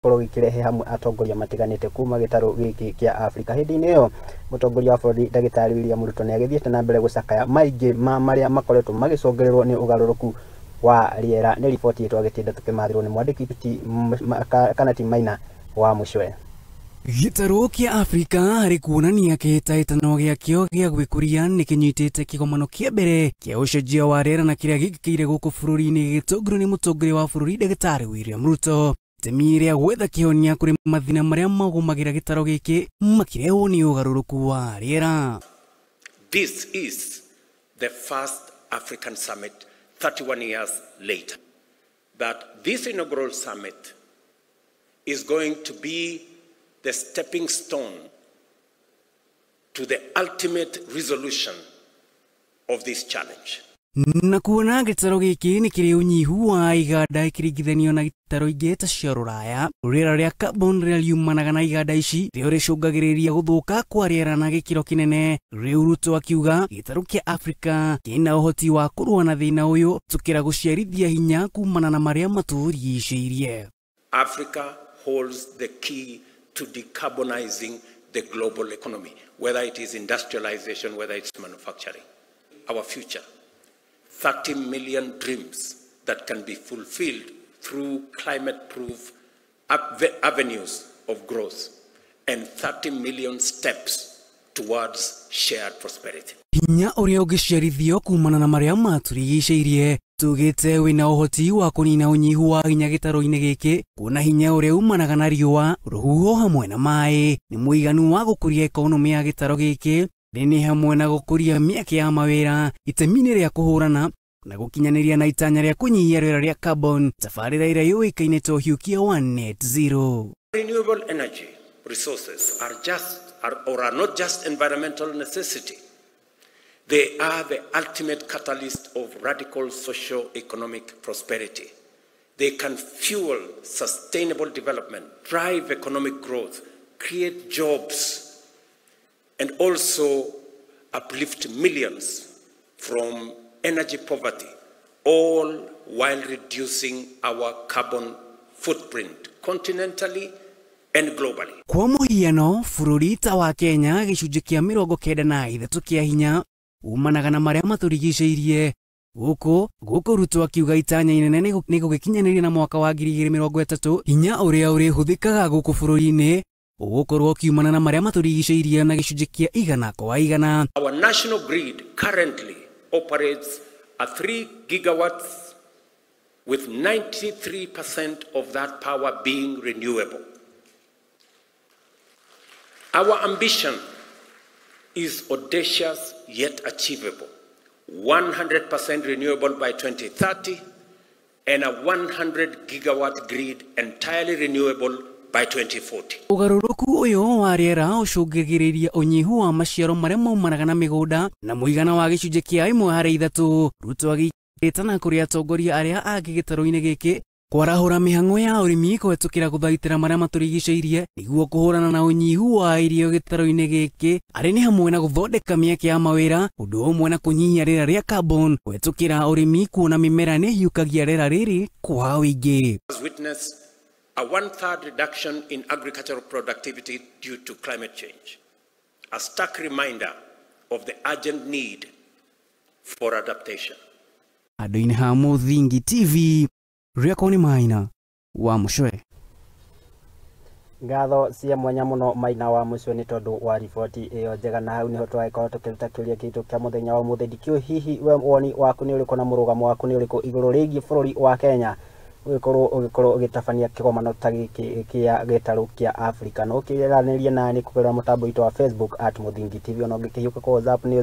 Gĩgĩkorwo gĩkĩrehe hamwe atongoria matiganĩte kuma gĩtarũ gĩkĩ kĩa Afrika. Hĩndĩ-inĩ ĩyo mũtongoria wa bũrũri ndagĩtarĩ William Ruto nĩ agĩthiĩte na mbere gũcakaya maingĩ ma marĩa makoretwo magĩcũngĩrĩrwo nĩ ũgarũrũku wa rĩera. Nĩ riboti twagĩtinda tũkĩmathĩrwo nĩ mwandĩki kana ti Maina wa Mũcwe. Gĩtarũ kĩa Afrika harĩ kuonania kĩhĩtahĩtano gĩakĩo gĩa gwĩkũria nĩ kĩnyitĩte kĩgomano kĩa mbere kĩa ũcenjia wa rĩera na kĩrĩa gĩkĩkĩire gũkũ bũrũri-inĩ gĩgĩtongorio nĩ mũtongoria wa bũrũri ndagĩtarĩ William Ruto. Itemi rĩa gwetha kĩhonia kũrĩ mathĩna marĩa magũmagĩra gĩtarũ gĩkĩ makĩrehwo nĩ ũgarũrũku wa rĩera. This is the first African summit 31 years later. That this inaugural summit is going to be the stepping stone to the ultimate resolution of this challenge. Na kuona gĩtarũ gĩkĩ nĩ kĩrĩ ũnyihu wa iganda ĩkĩringithanio na gĩtarũ ingĩ ta cia rũraya, rĩera rĩa carbon rĩrĩa riumanaga na iganda ici rĩo rĩcũngagĩrĩria gũthũka kwa rĩera na gĩkĩro kĩnene. Rĩu Ruto akiuga gĩtarũ kĩa Afrika kĩna ũhoti wa kũrũa na thĩna ũyũ tũkĩra gũciarithia hinya kumana na marĩa matũrigicĩirie. Africa holds the key to decarbonizing the global economy, whether it is industrialization, whether it's manufacturing. Our future, 30 million dreams that can be fulfilled through climate-proof avenues of growth and 30 million steps towards shared prosperity. Hinya ũrĩa ũngĩciarithio kumana na marĩa matũrigicĩirie tugĩte wĩna ũhoti wa kũnina ũnyihu wa hinya gĩtarũ-inĩ gĩkĩ, kuona hinya ũrĩa umanaga na riũa, rũhuho hamwe na maĩ nĩ mũiganu wa gũkũria ekonomĩ ya gĩtarũ gĩkĩ, nĩ hamwe na gũkũria mĩeke ya mawĩra itemi-inĩ rĩa kũhũrana na gũkinyanĩria na itanya rĩa kũnyihia rĩera rĩa carbon, tabarĩra ĩrĩa yũĩkaine ta ũhiũkia wa net zero. Renewable energy resources are just or are not just environmental necessity. They are the ultimate catalyst of radical socio-economic prosperity. They can fuel sustainable development, drive economic growth, create jobs, and also uplift millions from energy poverty, all while reducing our carbon footprint continentally and globally. Kwa mũhiano, bũrũri ta wa Kenya gĩcunjĩ kĩa 93 kĩa hinya umanaga na marĩa matũrigicĩirie. Gũkũ Ruto akiuga itanya inene nĩ gũgĩkinyanĩria na mwaka wa 2030 hinya ũrĩa ũrĩhũthĩkaga gũkũ bũrũri-inĩ ũgũkorwo ũkiumana na marĩa matũrigicĩirie na gĩcunjĩ kĩa 100 kwa 100. Our national grid currently operates at 3 gigawatts with 93% of that power being renewable. Our ambition is audacious yet achievable. 100% renewable by 2030 and a 100 gigawatt grid entirely renewable by 2040. Ũgarũrũku ũyũ wa rĩera ũcũngagĩrĩria ũnyihu wa maciaro marĩa maumanaga na mĩgũnda na mũigana wa gĩcunjĩ kĩa 1 harĩ 3. Ruto agĩtana kũrĩ atongoria arĩa angĩ gĩtarũ-inĩ gĩkĩ kwarahũra mĩhang'o ya ũrĩmi kũhetũkĩra gũthaitĩra marĩa matũrigicĩirie nĩguo kũhũrana na ũnyihu wa irio gĩtarũ-inĩ gĩkĩ, arĩ nĩ hamwe na gũthondeka mĩeke ya mawĩra, ũndũ ũmwe na kũnyihia rĩera rĩa carbon kũhetũkĩra ũrĩmi, kuona mĩmera nĩ ĩhiũkagia rĩera rĩrĩ kwa ũingĩ. Witness a 1/3 reduction in agricultural productivity due to climate change, a stark reminder of the urgent need for adaptation. Handũ-inĩ ha Mũthingi TV, rĩakwa nĩ Maina wa Mũcwe. Ngatho cia mwanya mũno Maina wa Mũcwe nĩ tondũ wa riboti ĩyo njega, na hau nĩho twagĩkorwo tũkĩruta kĩũria gitũ kĩa mũthenya wa ũmũthĩ. Ndikĩũĩ hihi we woni waku nĩ ũrĩkũ na mũrũgamo waku nĩ ũrĩkũ igũrũ rĩgiĩ bũrũri wa Kenya ũgĩkorwo ũgĩtabania kĩgomano ta gĩkĩ kĩa gĩtarũ kĩa Afrika. No ũkĩaranĩria nani kũgerera mũtambo witũ wa Facebook at Mũthingi TV, ona ũngĩkĩhiũka kwa WhatsApp nĩ